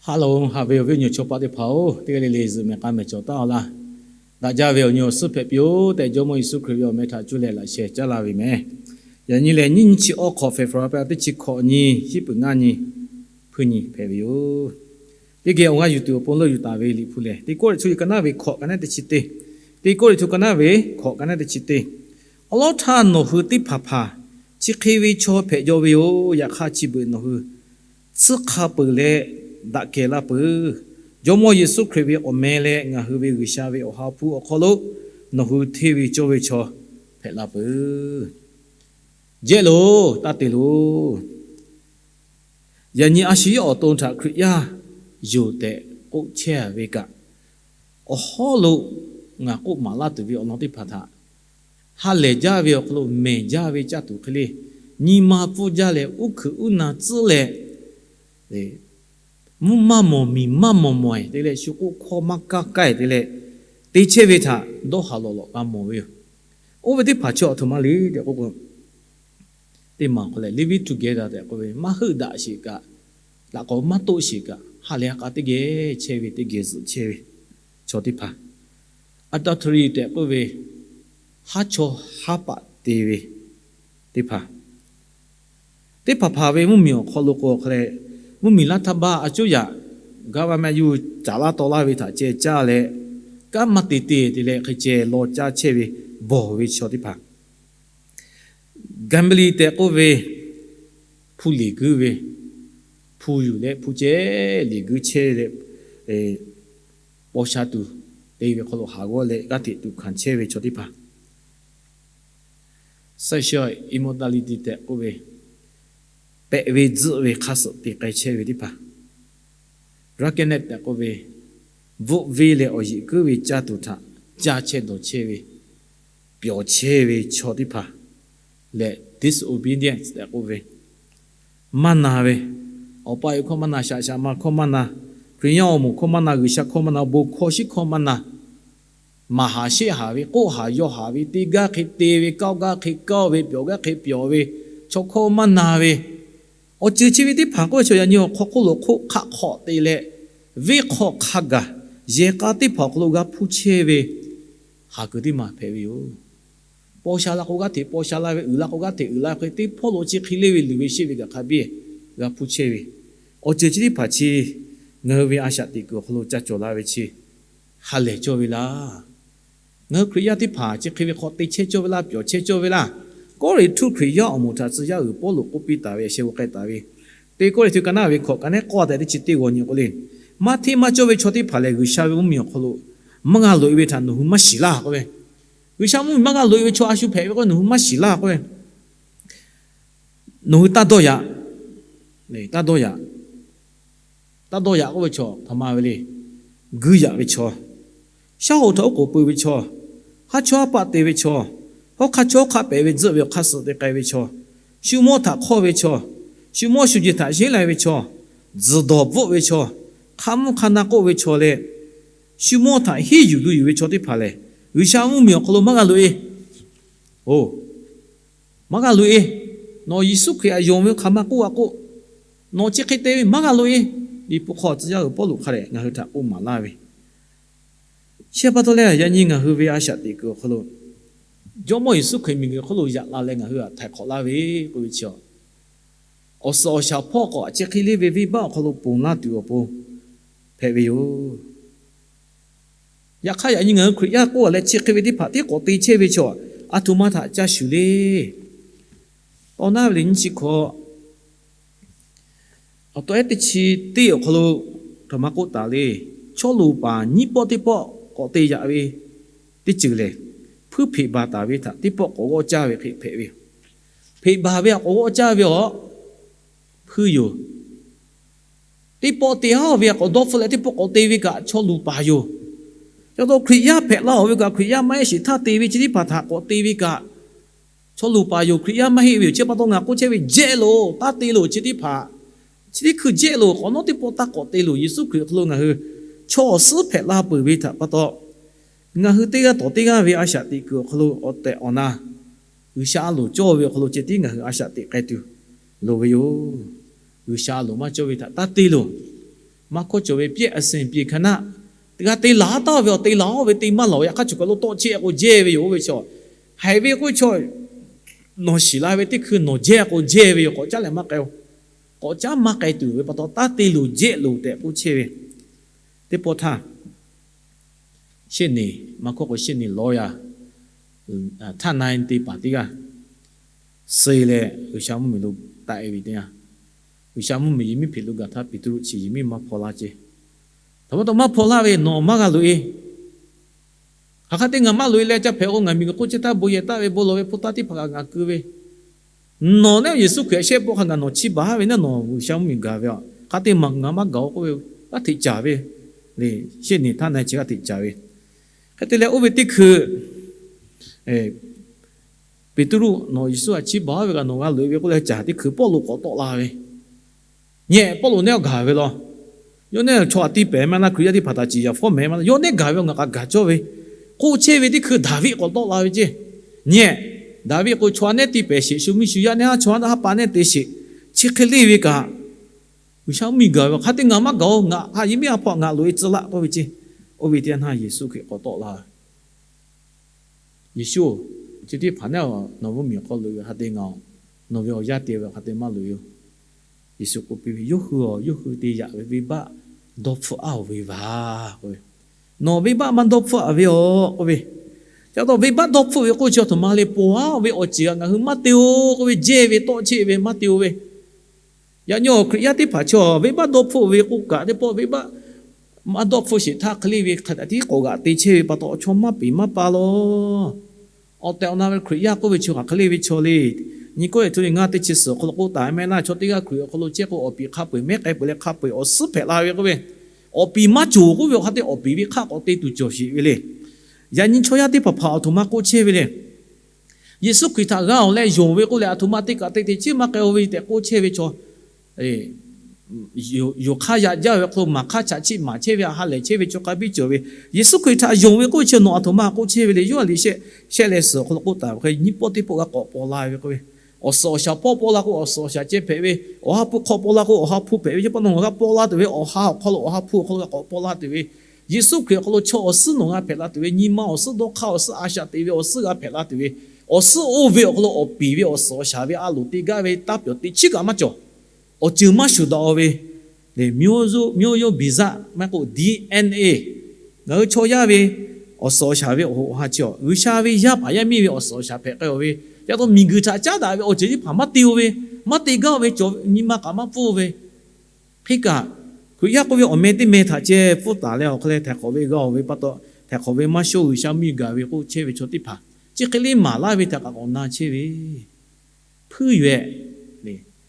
Haꞈ loˍ, haꞈ ve awˬ viˉ awˬ nyi chaw paˆ teˇ hpaˍ-oˬ, teˇ g'aˇ le le zuhꞈ mehˍ k'a mehˍ cawˬ taˉ-aw laˇ. Daꞈ jaˇ ve awˬ nyi awˬ suhˉ hpehꞈ piˇ-oˬ tehꞈ, Jawˇmawˇ Yeˍsuˆ Hkriꞈ ve awˬ meh htaꞈ cuˇ leh laꞈ sheh caˉ laˇ ve meh. Yaꞈ nyi lehˬ, nyiˇ nyi chi awˬ hk'awꞈ February pa teˇ chi hkawꞈ nyi, hiˉ puiˍ ngaˇ nyi, hpuiˇ nyi hpehꞈ ve yoˬ. Teˇ geh awˬ g'aˇ yuˬ tuˬ awˬ pon leuˆ yuˬ taˍ ve Liꞈ hpu lehˬ, Teˇ Kawˇrenˍhtuˆ kaꞈ naˉ ve hkawꞈ kaꞈ naˉ teˇ chi teˇ, Teˇ Kawˇrenˍhtuˆ kaꞈ naˉ ve hkawꞈ kaꞈ naˉ teˇ chi teˇ. Awˬ lawˉ htaˇ nawˬ hui teˇ hpaˍ hpaˍ chi hk'e ve chaw hpehꞈ jaw ve yoˬ. Yaꞈ hk'aˇ, chi beuꞈ nawˬ hui tsuhˇ hk'a peuˬ leh daꞈ kehˬ la peuˬ. Jawˇmawˇ Yeˍsuˆ Hkriꞈ ve awˬ meh leh ngaˬ hui ve G'uiˬsha ve Awˬ ha hpu awˬ hk'aw lo nawˬ hui hteˇ ve cawˇ ve chaw hpehꞈ la peuˬ. Jehˇ loˬ, taˇ te loˬ. Yaꞈ nyi a shu yawˇ awˬ to htaꞈ Hkriꞈ yaˇ yoˬ tehꞈ k'oˆ chehˇ ve kaꞈ, awˬ hawˉ lo ngaˬ k'oˆ maˍ laˇ tuˬ ve awˬ lawn teˇ hpaˍ htaꞈ ha lehˬ jaˇ ve awˬ hk'aw lo mehˬ jaˇ ve caˇ tuˬ hk'e le, nyi ma pfuhˇ jaˇ leh uˉ hkuiꞈ uˉ na tcuhˉ leh, mvuhˇ maˇ mawˬ miˬ maˇ mawˬ mawˬ-e te leh, shu k'oˆ hkawˇ maˇ kaˇ kaˇ-e te leh, te chehˇ ve htaꞈ dawˇ haˍ lawˬ lawꞈ g'a mawˬ ve yoˬ. Oˇ ve teˇ hpaˍ chi awˬ htoꞈ ma le tehꞈ k'oˆ k'o, teˇ maˬ k'o lehˬ living together tehꞈ k'oˆ ve, maˇ heuˆ daꞈ sheˍ kaꞈ, laꞈ k'awꞈ maˇ toˆ sheˍ kaꞈ, ha lehˬ ha k'a teˇ geh chehˇ ve, teˇ geh zuhꞈ chehˇ ve chaw teˇ hpaˍ. Adultery tehꞈ k'oˆ ve, haˉ chawˇ haˉ paˆ te ve teˇ hpaˍ. Teˇ hpaˍ hpaˍ ve mvuhˇmiˬ awˬ hk'aw lo k'o hk'a leh, mvuhˇmiˬ laˇ htaˇ baˆ a cuˉ yaꞈ, gaˇ vaˇ mehˆ yuˬ caˍ laˇ taw laˇ ve htaꞈ ceh caˇ leh, kanˉ maˇ te te te leh hk'e ceh law caˇ chehˇ ve bawˬ ve chaw teˇ hpaˍ. Gambling tehꞈ k'oˆ ve, hpu liꞈ guiˇ ve, hpu yuˬ leh hpu ceh liꞈ guiˇ chehˇ leh, paw sha tuˬ te ve hk'aw lo haˍ g'awˇ leh g'aˇ hteꞈ tuꞈ hkanˍ chehˇ ve chaw teˇ hpaˍ. Sexual immorality tehꞈ k'oˆ ve, pehꞈ ve tzuhˆ ve hk'a suhˍ te k'ai chehˇ ve teˇ hpaˍ. Drunkenness tehꞈ k'oˆ ve, bvuhˆ venˇ leh awˬ yeꞈ kuiˉ ve caˇ tuˬ htaꞈ caˇ chehˇ dawˬ chehˇ ve, pyawˬ chehˇ ve chaw teˇ hpaˍ leh, disobedience tehꞈ k'oˆ ve, maˇ na ve, awˬ pa awˬ e hkawˇ maˇ na, shaꞈ shaꞈ ma hkawˇ maˇ na, Hkriꞈ yaˇ awˬ moˍ hkawˇ maˇ na, G'uiˬsha hkawˇ maˇ na, bon hkawˇ shiˉ hkawˇ maˇ na, maˍ haˍ sheˆ haˍ ve, k'oˆ haˍ yaw haˍ ve, te gaˇ hk'e te ve, kawˆ gaˇ hk'e kawˆ ve, pyawˬ gaˇ hk'e pyawˬ ve, chaw hkawˇ maˇ na ve, awˬ ceuˬ chi ve teˇ hpaˍ k'oˆ ve chaw yaꞈ nyi awˬ hk'aw hk'oˆ lo hk'oˆ hk'aˆ hk'awꞈ te leh, venˇ hk'aw hk'a gaˬ yehˬ k'a teˇ hpaˍ awˬ hk'aw lo g'a hpuˇ chehˇ ve haˍ kuiˬ teˇ maˬ hpehꞈ ve yoˬ. Paw sha la k'o g'aˇ hteꞈ paw sha laˇ ve, uiˍ la k'o g'aˇ hteꞈ uiˍ la ve hk'e, teˇ hpawˇ lo chi hk'e le ve luˬ ve sheˆ ve kaꞈ hk'a biˇ g'a hpuˇ chehˇ ve, awˬ ceuˬ chi teˇ hpaˍ chi ngaˬ hui ve a shaꞈ teꞈ kuiˬ awˬ hk'aw lo ca cawˬ la ve chi ha lehˬ cawˇ ve laˇ. Ngaˬ hui Hkriꞈ yaˇ teˇ hpaˍ chi hk'e ve hk'aw te chehˇ cawˇ ve laˇ, pyawˬ chehˇ cawˇ ve laˇ. Kawˇrenˍhtuˆ Hkriꞈ yaˇ awˬ moˍ htaꞈ tcuh yaˇ uiˍ Pawˇluꞈ k'oˆ piˇ taˍ ve a sheh g'aw k'ai taˍ ve, Teˇ Kawˇrenˍhtuˆ kaꞈ naˉ ve hkawꞈ kaꞈ naˉ k'awˇ tehꞈ teˇ chi teˇ g'aw nyi k'o le, maˇ hteˇ maˇ cawˇ ve chaw teˇ hpaˍ lehˬ, G'uiˬsha ve mvuhˇmiˬ awˬ hk'aw lo maˇ g'a loꞈ-e ve htaꞈ nawˬ hui maˇ shiˍ laˇ k'oˆ ve, G'uiˬsha mvuhˇmiˬ maˇ g'a loꞈ-e ve chaw a shu hpehꞈ ve k'o nawˬ hui maˇ shiˍ laˇ k'oˆ ve, nawˬ hui taˇ dawˇ yaꞈ, taˇ dawˇ yaꞈ. Taˇ dawˇ yaꞈ k'oˆ ve chaw htaꞈ ma ve le. Guiˇ yaꞈ ve chaw, shaˉ hoꞈ htaꞈ oˉ k'oˍ pui ve chaw, haˉ chawˇ haˉ paˆ te ve chaw, hawˉ hk'aˇ chawˇ hk'aˆ pehꞈ ve tzuhˆ ve awˬ hk'aˇ suh te k'ai ve chaw, shu mawˇ htaꞈ hk'awˇ ve chaw, shu mawˇ shu jeˬ htaꞈ sheˉ lai ve chaw, tzuhˬ dawˬ bvuhˆ ve chaw, hk'a mvuhˇ hk'a na k'oˆ ve chaw leh, shu mawˇ htaꞈ hiˉ yuˬ duˬ yuˬ ve chaw teˇ hpaˍ lehˬ, G'uiˬsha mvuhˇmiˬ awˬ hk'aw lo maˇ g'a loꞈ-e. Oˬ, maˇ g'a loꞈ-e. Nawˬ Yeˍsuˆ Hkriꞈ htaꞈ yonˍ ve hk'aˬ ma k'oˆ a k'oˆ, nawˬ chi hk'e te ve maˇ g'a loꞈ-e. Liꞈ hpu hk'aw tcuh yaˇ uiˍ Pawˇluꞈ hk'a lehˬ ngaˬ hui htaꞈ k'oˆ maˍ laˇ ve, chi pa taw leh yaꞈ nyi ngaˬ hui ve a shaꞈ teꞈ kuiˬ awˬ hk'aw lo Jawˇmawˇ Yeˍsuˆ Hkriꞈ miˬguiˬ hk'oˆ lo yaꞈ la leh ngaˬ hui htaꞈ htaiˍ hk'awꞈ laˇ ve k'oˆ ve chi, awˬ suhˍ awˬ shaˍ hpawˇ k'awꞈ chi hk'e le ve venˇbaˆ awˬ hk'aw lo ponˬ laˇ tuˬ awˬ pon hpehꞈ ve yoˬ. Yaꞈ hk'aˇ, yaꞈ nyi ngaˬ hui Hkriꞈ yaˇ k'oˆ a leh chi hk'e ve teˇ hpaˍ tiˉ k'awꞈ te chehˇ ve chaw, aˬ htoꞈ ma htaꞈ ca shuˍ le. Tawˇ naˉ ve le nyiˇ chi hkawꞈ, awˬ taw ehˉ teˇ chi teˇ awˬ hk'aw lo htaꞈ ma k'oˆ taˍ le. Chaw luˬ paˍ nyiˇ pawˆ teˇ pawˆ k'awꞈ te yaꞈ ve teˇ ceuˬ lehˬ, hpuiˇ hpeꞈ baˬ taˍ ve htaꞈ teˇ pawˆ k'awꞈ g'awˇ caˇ ve hk'e hpehꞈ ve yoˬ. Hpeꞈ baˬ ve htaꞈ k'awꞈ g'awˇ caˇ ve awˬ hpuiˇ yoˬ. Teˇ pawˆ te haˉ ve htaꞈ k'awꞈ dawˇ hpfuhˆ leh teˇ pawˆ k'awꞈ te ve kaꞈ chaw luˬ paˍ yoˬ. Ca taw Hkriꞈ yaˇ hpehꞈ la-oˬ ve kaꞈ, Hkriꞈ yaˇ maˇ heˆ sheˍ htaˇ te ve chi teˇ hpaˍ htaꞈ k'awꞈ te ve kaꞈ, chaw luˬ paˍ yoˬ, Hkriꞈ yaˇ maˇ heˆ ve yoˬ. Chi pa taw ngaˬ k'oˆ chehˇ ve jehˇ loˬ, taˇ te loˬ. Chi teˇ hpaˍ chi teˇ hkui jehˇ loˬ, k'awꞈ nawˉ teˇ pawˆ taˇ k'awꞈ te loˬ. Yeˍsuˆ Hkriꞈ awˬ hk'aw lo ngaˬ hui chaw awˬ suhˉ hpehꞈ la peuˬ ve htaꞈ pa taw, ngaˬ hui teˇ g'aˇ tawˍ teˇ g'aˇ ve a shaꞈ teꞈ kuiˬ awˬ hk'aw lo awˬ tehˬ awˬ na G'uiˬsha a loˍ cawˇ ve awˬ hk'aw lo ceh tiˉ ngaˬ hui a shaꞈ teꞈ k'ai tuˬ loˍ ve yoˬ. G'uiˬsha a loˍ maˇ cawˇ ve htaꞈ taˇ te loˬ. Maˇ hkawˇ cawˬ ve ပြည့်စုံ ပြင်ခဏ g'a te laˬ taˉ ve awˬ te laˬ ve te maˇ laˬ. Yaꞈ hk'aˇ choˬ kaˬ lo tawˆ chehˇ k'o jehˇ ve yoˬ oˇ ve chaw. Haiˬ ve k'oˆ ve chaw, nawˬ shiˍ la ve teˇ hkui nawˬ jehˇ k'o jehˇ ve yoˬ. K'awꞈ caˉ leh maˇ k'ai-o. K'awꞈ caˉ maˇ k'ai tuˬ ve pa taw, taˇ te loˍ jehˇ loˍ tehꞈ k'oˆ chehˇ ve. Teˇ pawˆ htaˇ, shehˆ niˬ, maˇ hkawˇ k'o shehˆ niˬ lawˇ yaˇ htaˇ na te paˍ teˇ g'aˇ suh leh G'uiˬsha mvuhˇmiˬ lo taˆ e ve teˇ yanˇ, G'uiˬsha mvuhˇmiˬ yehˬmiˉhpeꞈ lo gaˬ htaˇ Peˍtruˆ chi yehˬmiˉ maˇ hpaw laˇ ce. Htaꞈ pa taw maˇ hpaw laˇ ve, nawˬ maˇ g'a loꞈ e. Hk'aˬ hk'e te ngaˬ maˇ loꞈ e leh ca hpehꞈ k'o, ngaˬ miˬguiˬ hk'oˆ chehˇ taˉ bon yehˬ taˆ ve bon lawˬ ve hpu taˇ teˇ hpaˍ kaꞈ ngaˬ keu ve, nawˬ neˉ Yeˍsuˆ Hkriꞈ shehˆ pawˆ hk'a gaˬ nawˬ chiˇ baˬ ve neˉ nawˬ G'uiˬsha mvuhˇmiˬ gaˬ ve a. Hk'a te maˬ ngaˬ maˇ gaˬ-o k'oˆ ve, g'aˇ hteꞈ caˍ ve le. Shehˆ niˬ htaˇ na chi g'aˇ hteꞈ caˍ ve. Hk'e te leh oˇ ve teˇ hkui Peˍtruˆ, nawˬ Yeˍsuˆ htaꞈ chiˇ baˬ ve kaꞈ nawˬ g'a loꞈ e ve k'oˆ leh caˍ teˇ hkui Pawˇluꞈ k'awꞈ tawˆ la ve. Nyi, Pawˇluꞈ neˉ awˬ gaˬ ve law. Yawˇ neˉ chaw htaꞈ tiˇ pehˍ maˇ laˇ, Hkriꞈ yaˇ teˇ hpaˍ htaꞈ ciˍ yaˍ fawˉ mehˍ maˇ laˇ, yawˇ neˉ gaˬ ve awˬ ngaˬ k'aꞈ gaˬ cawˇ ve k'oˆ chehˇ ve teˇ hkui Daˍviˆ k'awꞈ tawˆ la ve ce. Nyi, Daˍviˆ k'o chaw neˉ tiˇ pehˍ sheˍ, shu miˇ shu yaˇ neˉ haˉ chaw haˉ pa neˉ te sheˍ, chi hk'e le ve kaꞈ, G'uiˬsha mvuhˇmiˬ gaˬ ve hk'a te ngaˬ maˇ gaˬ-o. Ngaˬ haꞈ yehˬmiˉ a hpaw ngaˬ loꞈ e tcuh laˆ k'oˆ ve ce. Oˇ ve teˇ yanˇ Yeˍsuˆ Hkriꞈ k'awꞈ tawˆ la ve. Yeˍsuˆ-oˬ, chi teˇ hpaˍ neˉ nawˬ mvuhˇmiˬ awˬ hk'aw loꞈ ve hk'a te ngaˬ nawˬ ve awˬ yaˇ te ve hk'a te maˇ loꞈ e-o. Yeˍsuˆ k'oˆ piˇ ve, Yawˇ hui-oˬ, yawˇ hui te yaꞈ ve venˇbaˆ dawˇ hpfuhˆ aˉ-oˬ ve vaˬ k'oˆ ve, Nawˬ venˇbaˆ maˇ dawˇ hpfuhˆ-a ve-oˬ k'oˆ ve. Ca taw venˇbaˆ dawˇ hpfuhˆ ve k'oˆ chi a htoꞈ ma le, ponˬ aˉ-oˬ ve awˬ ceuˬ kaꞈ ngaˬ hui maˇ te-o k'oˆ ve, jehˇ ve tawˆ chehˇ ve maˇ te-o ve. Yaꞈ nyi awˬ Hkriꞈ yaˇ teˇ hpaˍ chaw venˇbaˆ dawˇ hpfuhˆ ve k'oˆ kaꞈ teˇ pawˆ venˇbaˆ maˇ dawˇ hpfuhˆ sheˍ htaˇ hk'e le ve hk'a taꞈ tiˉ k'awꞈ g'aꞈ te chehˇ ve pa taw, chaw maˇ peˍ maˇ pa law. Awˬ tehˬ awˬ na ve Hkriꞈ yaˇ k'oˆ ve chaw kaꞈ hk'e le ve chaw le. Nyi kawˆ e htu le ngaˇ teˇ chi suhˍ awˬ hk'aw lo k'oˆ taˍ meh laˇ, chaw teˇ g'aˇ Hkriꞈ awˬ hk'aw lo chehˇ k'o, awˬ piˍ hk'a peu-eˬ mehˉ k'ai peuˬ leh hk'a peu-eˬ awˬ suhˉ hpehꞈ la ve k'oˆ ve, awˬ piˍ maˇ cawˬ k'oˆ ve awˬ hk'aˇ teˇ awˬ piˍ ve hk'aˆ k'awꞈ te tuˬ cawˬ sheˍ ve le. Yaꞈ nyi chaw yaˇ teˇ hpaˍ hpaˍ awˬ htoꞈ ma k'oˆ chehˇ ve le. Yeˍsuˆ Hkriꞈ htaꞈ g'a-oˬ leh yonˍ ve k'oˆ leh, aˬ htoꞈ ma te kaꞈ te te chiˉ maˇ k'ai-o ve tehꞈ k'oˆ chehˇ ve chaw, yonˍ hk'aˇ yaꞈ jaˇ ve hk'aw lo maˍ hk'aˇ chaꞈ chiˆ maˍ chehˇ ve, ha lehˬ chehˇ ve chaw k'a biˇ cawˬ ve. Yeˍsuˆ Hkriꞈ htaꞈ yonˍ ve k'oˆ chi nawˬ aˬ htoꞈ ma k'oˆ chehˇ ve le. Yoˇhanˬ liꞈ shehˆ leh suhˍ awˬ hk'aw lo k'oˆ taˍ ve hk'e, nyiˇ pawˆ teˇ pawˆ g'a k'awꞈ paw la ve k'oˆ ve, awˬ suhˍ awˬ shaˍ pawˆ paw la k'o awˬ suhˍ awˬ shaˍ ceh hpehꞈ ve, awˬ ha hpu hk'aw paw la k'o awˬ ha hpu hpehꞈ ve, chi pa taw nawˬ g'a paw la tuˬ ve awˬ ha awˬ hk'aw lo awˬ ha hpu awˬ hk'aw lo g'a k'awꞈ paw la tuˬ ve, Yeˍsuˆ Hkriꞈ awˬ hk'aw lo chaw awˬ suhˉ nawˬ g'a hpehꞈ la tuˬ ve, nyi ma awˬ suhˉ, dawˇ hk'aˇ awˬ suhˉ, a shaꞈ teꞈ ve awˬ suhˉ g'a hpehꞈ la tuˬ ve, awˬ suhˉ oˇ ve awˬ hk'aw lo awˬ piˍ ve awˬ suhˍ awˬ shaˍ ve a loˍ te gaˇ ve taˇ pyawˬ teꞈ chiˉ kaꞈ maˇ cawˬ. Awˬ ceuˬ maˇ shuˍ daꞈ-o ve, မျိုးရိုးဗီဇ maˇ heˆ k'o ဒီအန်အေ ngaˬ hui chaw yaˇ ve awˬ suhˍ awˬ shaˍ ve awˬ hoꞈ awˬ ha chi awˬ, G'uiˬsha ve yaˇ paˍ yaˇ miˇ ve awˬ suhˍ awˬ shaˍ hpehꞈ k'ai-o ve, yaꞈ taw miˬguiˬ htaꞈ caˉ daꞈ ve awˬ ceuˬ teˇ hpaˍ maˇ te-o ve, maˇ te gaˇ-o ve, cawˬ nyi ma kaꞈ maˇ pfuhˇ ve. Hk'e kaꞈ, Hkriꞈ yaˇ k'oˆ ve awˬ meh teˇ meh htaꞈ ceh pfuhˇ taˍ leh awˬ hk'aw leh htaiˍ hk'awꞈ ve g'a-oˬ ve pa taw, htaiˍ hk'awꞈ ve maˇ shawˉ G'uiˬsha mvuhˇmiˬ gaˬ ve k'oˆ chehˇ ve chaw teˇ hpaˍ chi hk'e le maˍ laˇ ve htaꞈ kaꞈ k'awꞈ na chehˇ ve, hpuiˇ yoˬ-ehˍ.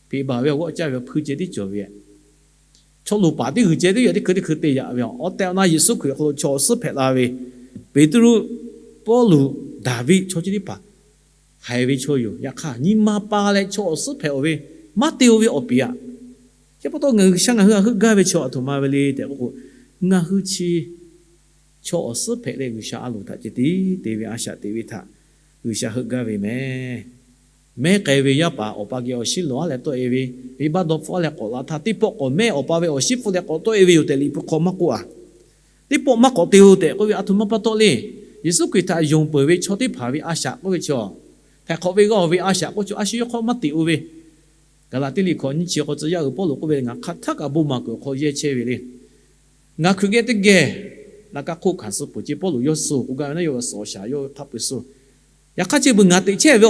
Hpeꞈ baˬ ve awˬ g'awˆ caˇ ve hpuiˇ ceh tiˉ cawˬ ve, chaw loˍ paˍ teˇ g'uiˬ ceh tiˉ yoˬ, teˇ hkui teˇ hkui te yaꞈ ve. Awˬ tehˬ awˬ na Yeˍsuˆ Hkriꞈ awˬ hk'aw lo chaw awˬ suhˉ hpehꞈ la ve, Peˍtruˆ, Pawˇluꞈ, Daˍviˆ, chaw chi teˇ hpaˍ haiˬ ve chaw yoˬ. Yaꞈ hk'aˇ nyi ma pa leh chaw awˬ suhˉ hpehꞈ-o ve, maˇ te-o ve awˬ piˍ aꞈ. Chi pa taw ngaˬ G'uiˬsha ngaˬ hui htaꞈ heuˆ gaˇ ve chaw aˬ htoꞈ ma ve le tehꞈ k'oˆ k'o, ngaˬ hui chi chaw awˬ suhˉ hpehꞈ leh G'uiˬsha a loˍ htaꞈ ceh tiˉ te ve a shaꞈ teꞈ ve htaꞈ G'uiˬsha heuˆ gaˇ ve mehˍ. Mehˉ k'ai ve yaˇ paˍ awˬ pa geh awˬ shinˉ lawˬ-a leh tawˆ-e ve, venˇbaˆ dawˇ hpfuhˆ-a leh k'awꞈ la htaˇ, teˇ pawˆ k'awꞈ mehˉ awˬ pa ve awˬ shinˉ hpfuhˆ leh k'awꞈ tawˆ-e ve yoˬ tehꞈ Liꞈ hpu hk'aw maˇ k'oˆ-a. Teˇ pawˆ maˇ k'awꞈ te-o tehꞈ k'oˆ ve aˬ htoꞈ ma pa taw le. Yeˍsuˆ Hkriꞈ htaꞈ yonˍ peuˬ ve chaw teˇ hpaˍ ve a shaꞈ k'oˆ ve chi, htaiˍ hk'awꞈ ve g'a-oˬ ve a shaꞈ k'oˆ chi a shu yawˇ hk'aw maˇ teꞈ-o ve. Gaˍlaˍtiˆ liꞈ hkawꞈ nyiˇ chi k'awꞈ tcuh yaˇ uiˍ Pawˇluꞈ k'oˆ ve, Ngaˬ hk'aˬ htaˇ kaꞈ bon maˍ kuiˬ awˬ hk'aw yehˇ chehˇ ve le. Ngaˬ Hkriꞈ geh teˇ geh laꞈ ka hk'oˆ hkanˍ suh peuˬ ce. Pawˇluꞈ yawˇ suh k'oˆ gaˇ ve naˉ, yawˇ ve suhˍ awˬ shaˍ yawˇ hk'a peu-eˬ suh. Yaꞈ hk'aˇ chi beuꞈ ngaˬ teꞈ chehˇ ve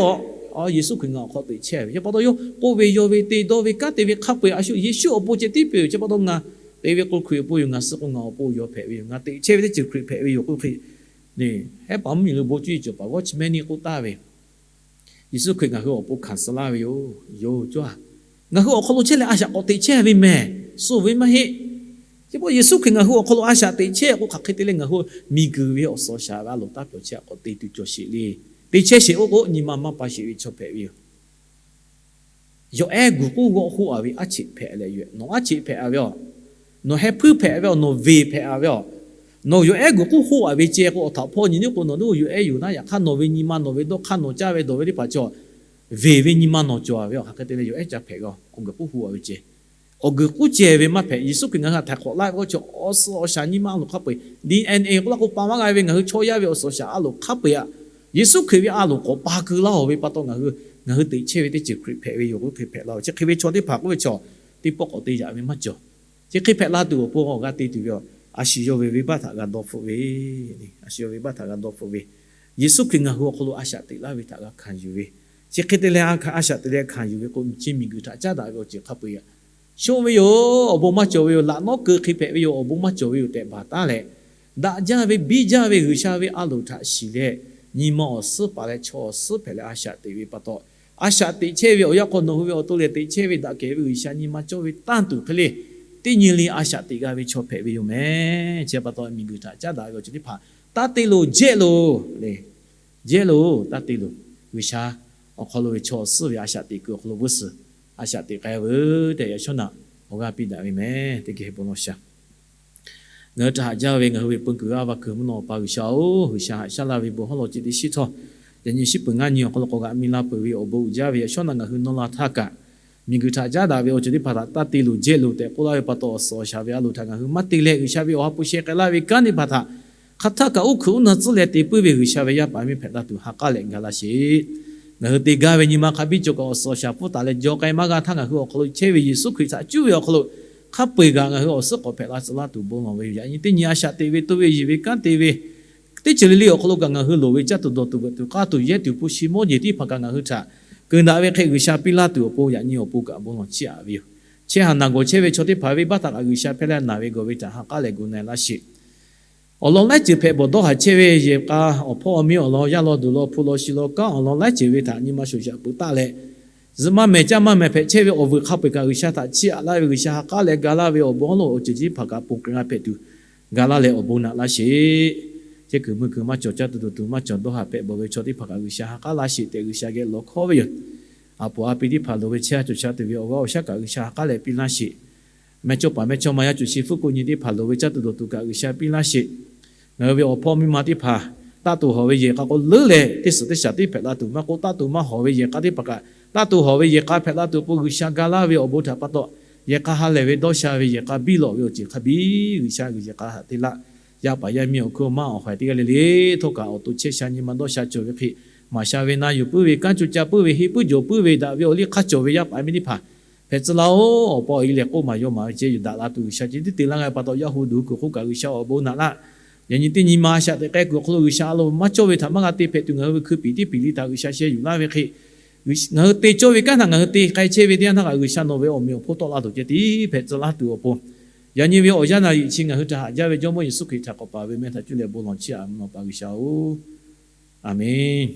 a, Yeˍsuˆ Hkriꞈ ngaˬ awˬ hk'aw teꞈ chehˇ ve. Chi pa taw yawˇ k'oˆ ve, yaw ve, te dawˇ ve, kanˉ te ve hk'a peu-eˬ a shu Yeˍsuˆ awˬ pon ceh tiˉ peuˬ. Chi pa taw ngaˬ te ve k'o Hkriꞈ awˬ pon yoˬ, ngaˬ suh k'o ngaˬ awˬ pon yaw hpehꞈ ve yoˬ, ngaˬ teꞈ chehˇ ve teˇ ceuˬ Hkriꞈ hpehꞈ ve yoˬ k'oˆ hk'e, Hehˉ paˍ mvuhˇmiˬ lo bon cuˇ yiˍ cawˬ paˍ Watchman-e k'oˆ taˍ ve, Yeˍsuˆ Hkriꞈ ngaˬ hui awˬ pon hkanˍ suh laˇ ve yoˬ. Yoˬ cawˇ-a. Ngaˬ hui awˬ hk'aw lo chehˇ leh a shaꞈ k'awꞈ teꞈ chehˇ ve mehˍ. Suh ve maˇ heˆ. Chi pa taw Yeˍsuˆ Hkriꞈ ngaˬ hui awˬ hk'aw lo a shaꞈ teꞈ chehˇ k'o, hk'aˬ hk'e te leh ngaˬ hui miˬguiˬ ve awˬ suhˍ awˬ shaˍ ve a loˍ taˇ pyawˬ chehˇ k'awꞈ te tuˬ cawˬ sheˍ le. Teꞈ chehˇ sheˍ-oˆ k'o, nyi ma maˇ pa sheˍ ve chaw hpehꞈ ve yoˬ. Yawˬ ehˉ guˬ k'uˉ g'awˆ hoˆ-a ve aˉ cheꞈ hpehꞈ leh yoˬ. Nawˬ aˉ cheꞈ hpehꞈ-a ve a, nawˬ heh hpuiˇ hpehꞈ ve a, nawˬ veˬ hpehꞈ-a ve a. Nawˬ yawˬ ehˉ guˬ k'uˉ hoˆ-a ve ceh k'o, awˬ htaꞈ hpaw nyi nyi k'o nawˬ hui yawˬ ehˉ yoˬ naˉ. Yaꞈ hk'aˇ nawˬ ve nyi ma, nawˬ ve dawˇ hk'aˇ, nawˬ caˇ ve dawˬ ve teˇ hpaˍ cawˬ, veˬ ve nyi ma nawˬ cawˬ-a ve a. Hk'aˬ hk'e te leh yawˬ ehˉ ca hpehꞈ g'a, awˬ guˬ k'uˉ hoˆ-a ve ceh. awˬ guiˬ k'uˉ ceh ve maˇ hpehꞈ. Yeˍsuˆ Hkriꞈ ngaˬ hui htaꞈ htaiˍ hk'awꞈ laˇ ve k'o, chaw awˬ suhˍ awˬ shaˍ nyi ma a loˍ hk'a peu-eˬ, D N A k'oˆ laˇ k'o, pa maˇ g'a ve ngaˬ hui chaw yaˇ ve awˬ suhˍ awˬ shaˍ a loˍ hk'a peu-eˬ aꞈ, Yeˍsuˆ Hkriꞈ ve a loˍ k'awꞈ pa keu laˇ-oˬ ve pa taw, ngaˬ hui, ngaˬ hui teꞈ chehˇ ve teˇ ceuˬ Hkriꞈ hpehꞈ ve yoˬ k'oˆ hk'e hpehꞈ la-oˬ. Chi hk'e ve chaw teˇ hpaˍ k'oˆ ve chaw, teˇ pawˆ k'awꞈ te yaꞈ ve maˇ cawˬ. Chi hk'e hpehꞈ la tuˬ awˬ pon awˬ g'a te tuˬ ve, a shu yawˇ ve venˇbaˆ htaꞈ g'a dawˇ hpfuhˆ ve, a shu yawˇ ve venˇbaˆ htaꞈ g'a dawˇ hpfuhˆ ve, Yeˍsuˆ Hkriꞈ ngaˬ hui awˬ hk'aw lo a shaꞈ teꞈ laˇ ve htaꞈ g'a hkanˍ yuˬ ve, chi hk'e te leh a shaꞈ teꞈ leh hkanˍ yuˬ ve k'o, chi miˬguiˬ htaꞈ caˉ daꞈ ve awˬ ceuˬ hk'a peu-eˬ aꞈ, shoˆ ve yoˬ, awˬ bon maˇ cawˬ ve yoˬ, laꞈ nawˉ keu hk'e hpehꞈ ve yoˬ, awˬ bon maˇ cawˬ ve yoˬ tehꞈ baˬ taˉ leh, daꞈ jaˇ ve biˇ jaˇ ve G'uiˬsha ve a loˍ htaꞈ shiˍ leh, nyi ma awˬ suhˉ paˍ leh chaw awˬ suhˉ hpehꞈ leh a shaꞈ teꞈ ve pa taw, a shaꞈ teꞈ chehˇ ve awˬ yanˇ hk'aw nawˬ hui ve awˬ to lehˬ teꞈ chehˇ ve daꞈ kehˬ ve G'uiˬsha nyi ma cawˇ ve tanˇ tuˬ hk'e le, teˇ nyi le a shaꞈ teꞈ g'a ve chaw hpehꞈ ve yoˬ mehˍ. Chi pa taw miˬguiˬ htaꞈ caˉ daꞈ ve awˬ ceuˬ teˇ hpaˍ taˇ te loˬ, jehˇ loˬ le. Jehˇ loˬ, taˇ te loˬ. G'uiˬsha awˬ hk'aw lo ve chaw awˬ suhˉ ve a shaꞈ teꞈ kuiˬ awˬ hk'aw lo vuiˇ suhˍ a shaꞈ teꞈ k'ai veuˬ tehꞈ yaꞈ shawˉ naꞈ awˬ g'aˇ piˇ daꞈ ve mehˍ. Teˇ geh bon lawˬ shaˍ. Ngaˬ hui htaꞈ haꞈ jaˇ ve ngaˬ hui ve peu kuiˬ g'aˇ va kuiˬ mvuhˇ naw pa G'uiˬsha-oˬ, G'uiˬsha haꞈ shaˉ laˇ ve bon hawˉ law ceh teˇ shiˉ htawˇ, yaꞈ nyi shiˉ peuˬ ngaˇ nyi awˬ hk'aw lo k'awꞈ g'aꞈ mi la peuˬ ve awˬ bon uiˍ jaˇ ve yaꞈ shawˉ naꞈ ngaˬ hui nawˇ la htaˇ kaꞈ, miˬguiˬ htaꞈ caˉ daꞈ ve awˬ ceuˬ teˇ hpaˍ htaꞈ taˇ te loˬ, jehˇ loˬ tehꞈ k'oˆ laˇ ve pa taw, awˬ suhˍ awˬ shaˍ ve a loˍ htaꞈ ngaˬ hui maˇ te leh, G'uiˬsha ve awˬ ha hpu sheh k'ai laˇ ve kanˉ teˇ hpaˍ htaꞈ hk'aˬ htaˇ kaꞈ uˉ hkuiꞈ uˉ na tcuhˉ leh te puiˉ ve G'uiˬsha ve yaˇ paˍ miˇ hpehꞈ la tuˬ ha k'aˉ leh ga laˇ sheˍ. Ngaˬ hui te gaˇ ve nyi ma hk'a biˇ cawˬ kaꞈ awˬ suhˍ awˬ shaˍ pfuhˇ taˍ leh jaw k'ai maˇ g'a htaˇ, ngaˬ hui awˬ hk'aw lo chehˇ ve Yeˍsuˆ Hkriꞈ htaꞈ cuˇ ve awˬ hk'aw lo hk'a peu-eˬ kaꞈ ngaˬ hui awˬ suhˉ k'awꞈ hpehꞈ la tcuh laˇ tuˬ bon lawˬ ve yoˬ. Yaꞈ nyi teˇ nyi a shaꞈ teꞈ ve, to ve, yeˬ ve, kanˉ te ve, teˇ ceuˬ le le awˬ hk'aw lo kaꞈ ngaˬ hui loˍ ve caˇ tuˬ dawˬ tuˬ veuꞈ tuˬ k'aˇ tuˬ yehˇ tuˬ hpu shi mawˇ jeˬ teˇ hpaˍ kaꞈ ngaˬ hui htaꞈ keu daꞈ ve hk'e G'uiˬsha piˇ laˇ tuˬ awˬ pon yaꞈ nyi awˬ pon kaꞈ bon lawˬ chiˇ aꞈ ve yoˬ. Chehˇ haˍ naˬ gawˬ chehˇ ve chaw teˇ hpaˍ venˇbaˆ htaꞈ kaꞈ G'uiˬsha hpehˇ leh naˬ ve gawˬ ve htaꞈ ha k'aˉ leh gu na-e laˇ sheˍ. Awˬ lawn laiˉ ceuˬ hpehꞈ bawˬ dawˇ haˍ chehˇ ve yehˬ k'a awˬ hpawˇ awˬ miˇ awˬ lawn, yaˇ law duˬ law, hpu law shi law, kanˉ awˬ lawn laiˉ ceuˬ ve htaꞈ nyi ma shoˍ shaꞈ peuˬ taˆ leh, zuhꞈ maˇ mehˍ caˇ maˇ mehˍ hpehꞈ chehˇ ve awˬ vuiˬ hk'a peu-eˬ kaꞈ G'uiˬsha htaꞈ chiˇ aꞈ laˇ ve, G'uiˬsha ha k'aˉ leh ga laˇ ve awˬ bon hawˉ lo awˬ ceuˬ chi teˇ hpaˍ kaꞈ ponˬ k'ai g'a hpehꞈ tuˬ ga laˇ leh awˬ bon naꞈ laˇ sheˍ. Chehˇ kuiˬ mui kuiˬ maˇ cawˬ, caˇ tuˬ dawˬ tuˬ maˇ cawˬ, dawˇ haˍ hpehꞈ bawˬ ve chaw teˇ hpaˍ kaꞈ G'uiˬsha ha k'aˉ laˇ sheˍ tehꞈ G'uiˬsha geh lawˬ hkawˉ ve yoˬ. A poˍ a pi teˇ hpaˍ loˍ ve chehˇ a cawˬ sha tuˬ ve awˬ g'aˇ awˬ shaˉ kaꞈ G'uiˬsha ha k'aˉ leh piˇ laˇ sheˍ. Mehˇchawˇ paˍ mehˇchawˇma yaˇ cawˬ shi hpfuhˇ k'oˆ nyi teˇ hpaˍ loˍ ve caˇ tuˬ dawˬ tuˬ kaꞈ G'uiˬsha piˇ laˇ sheˍ. Ngaˬ hui ve awˬ hpawˇ miˇ ma teˇ hpaˍ taˇ tuˬ hawˬ ve yehˬ k'a k'o leuˉ leh teˇ suhˍ teˇ shaˍ tiˉ hpehꞈ la tuˬ maˇ k'oˆ, taˇ tuˬ maˇ hawˬ ve yehˬ k'a teˇ hpaˍ kaꞈ taˇ tuˬ hawˬ ve yehˬ k'a hpehꞈ la tuˬ awˬ pon G'uiˬsha ga laˇ ve awˬ bon htaꞈ pa taw, yehˬ k'a ha lehˬ ve dawˇ sha ve yehˬ k'a biˇ lawꞈ ve awˬ ceuˬ hk'a biˇ G'uiˬsha g'uiˬ yehˬ k'a htaꞈ te laˇ. Yaˇ paˍ yaˇ miˇ awˬ hkuiˉ awˬ maˇ awˬ hawehˍ teˇ g'aˇ le le htawˇ kaꞈ awˬ to chehˇ sha nyi ma dawˇ sha cawˬ ve hk'e, maˍ sha ve na yuˬ puiˉ ve, kanˉ co ca puiˉ ve, heˆ puiˉ jawˬ puiˉ ve, daꞈ ve awˬ liˇ hk'aˇ cawˬ ve yaˇ paˍ miˇ teˇ hpaˍ hpehꞈ tcuh laˇ-oˬ. Awˬ pa awˬ e lehˬ k'oˆ maˍ yaw maˍ ve ceh yuˬ daꞈ la tuˬ G'uiˬsha ceh tiˉ te laˇ g'a ve pa taw, yaˇ hu duˬ kuiˬ hk'oˆ kaꞈ G'uiˬsha awˬ bon naꞈ laˇ. Yaꞈ nyi teˇ nyi ma shaꞈ teꞈ k'ai kuiˬ awˬ hk'aw lo G'uiˬsha a loˍ maˇ cawˇ ve htaꞈ maˇ g'a te hpehꞈ tuˬ ngaˬ hui ve hkui piˍ teˇ piˍ liˇ htaꞈ G'uiˬsha sheh yuˬ laˇ ve hk'e, ngaˬ hui te cawˇ ve kanˉ htaꞈ ngaˬ hui te k'ai chehˇ ve teˇ yanˇ htaˇ kaꞈ G'uiˬsha nawˬ ve awˬ meꞈ awˬ hponˇ tawˆ la tuˬ ceh tiˉ hpehꞈ tcuh laˇ tuˬ awˬ pon, yaꞈ nyi ve awˬ yanˇ na yiꞈ chi ngaˬ hui htaꞈ haꞈ jaˇ ve Jawˇmawˇ Yeˍsuˆ Hkriꞈ htaꞈ k'awꞈ paˍ ve mehˇ htaꞈ cuˇ leh bon lawˬ chiˇ aꞈ mvuhˇ naw pa G'uiˬsha-oˬ, Aˍmenˇ.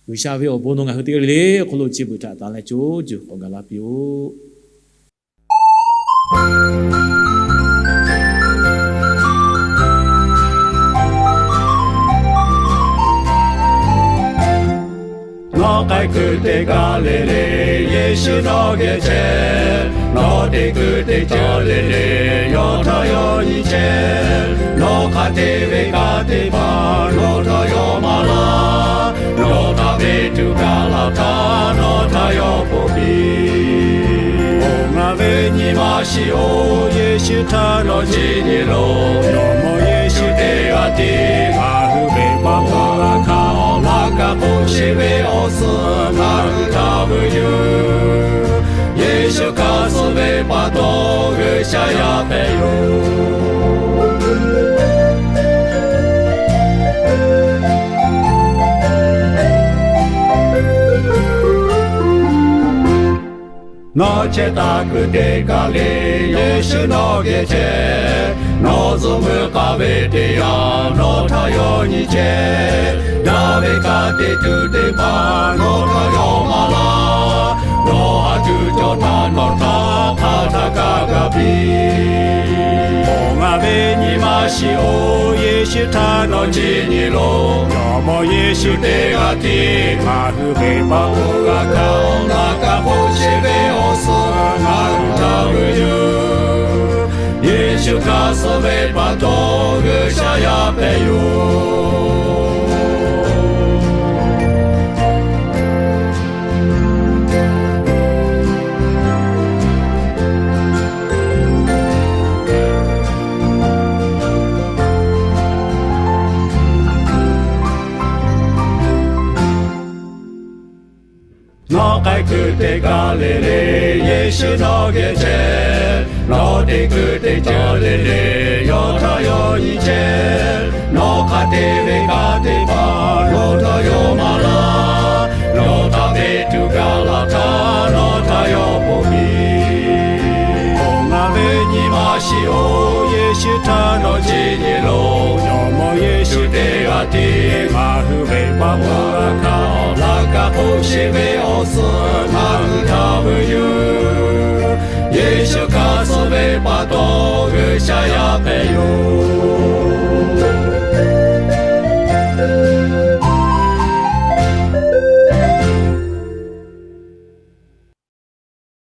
G'uiˬsha ve awˬ bon nawˬ ngaˬ hui teˇ g'aˇ le le awˬ hk'aw lo chi beuꞈ htaꞈ tanˬ leh co cuˬ k'awꞈ gaˬ la piˇ-oˆ. Nawˬ k'ai kuiˬ teˇ kaˬ le le, Yeˍsuˆ nawˬ geh chehˇ. Nawˬ te kuiˬ teˇ ceuˬ le le, yawˇ htaꞈ yawˇ nyi chehˇ. Nawˬ hk'a te ve kanˉ teˇ hpaˍ nawˬ htaꞈ yawˇ maˍ laˇ. Nawˬ htaꞈ ve tuˬ gaˬ la htaˇ, nawˬ htaꞈ yawˇ k'oˆ piˇ. Oˬ, ngaˬ ve nyi ma shiˍ-oˬ, Yeˍsuˆ htaꞈ nawˬ chi nyi loˬ. Jawˇmawˇ Yeˍsuˆ teˇ g'aˇ tiˉ ngaˬ hui ve pa taw g'a hkanˍ, awˬ laꞈ ka hk'oˆ sheˍ ve awˬ suhˍ ngaˬ hui htaꞈ vuiˬ yuˬ. Yeˍsuˆ hkanˍ suh ve pa taw G'uiˬsha yaˇ hpehꞈ yoˬ. Nawˬ chehˇ taˍ kuiˬ teˇ kaˬ le, Yeˍsuˆ nawˬ geh chehˇ. Nawˬ zuhꞈ meuˇ k'aˇ ve teˇ yanˇ, nawˬ htaꞈ yawˇ nyi chehˇ. Daꞈ ve kanˉ te tuˬ teˇ hpaˍ nawˬ htaꞈ yawˇ maˍ laˇ. Nawˬ haꞈ tuˬ cawˬ htaˇ, nawˬ htaꞈ hk'aˬ htaˇ kaꞈ gaˬ piˇ. Oˬ, ngaˬ ve nyi ma shiˍ-oˬ, Yeˍsuˆ htaꞈ nawˬ chi nyi loˬ. Jawˇmawˇ Yeˍsuˆ teˇ g'aˇ tiˉ ngaˬ hui ve pa taw g'a hkanˍ, awˬ laꞈ ka hk'oˆ sheˍ ve awˬ suhˍ ngaˬ hui htaꞈ vuiˬ yuˬ. Yeˍsuˆ hkanˍ suh ve pa taw G'uiˬsha yaˇ hpehꞈ yoˬ. Hkui teˇ kaˇ le le, Yeˍsuˆ nawˬ geh chehˇ. Nawˬ teˇ hkui teˇ ceuˬ le le, yawˇ htaꞈ yawˇ nyi chehˇ. Nawˬ hk'a te ve kanˉ teˇ hpaˍ nawˬ htaꞈ yawˇ maˍ laˇ. Nawˬ htaꞈ ve tuˬ gaˬ la htaˇ, nawˬ htaꞈ yawˇ ponˬ piˇ. Awˬ, ngaˬ ve nyi ma shiˍ-oˬ, Yeˍsuˆ htaꞈ nawˬ chi nyi loˬ. Jawˇmawˇ Yeˍsuˆ teˇ g'aˇ tiˉ ngaˬ hui ve paˍ moˍ g'a hkanˍ. Laꞈ ka hk'oˆ sheˍ ve awˬ suhˍ ngaˬ hui htaꞈ vuiˬ yuˬ. Yeˍsuˆ hkanˍ suh ve pa taw, G'uiˬsha yaˇ hpehꞈ yoˬ.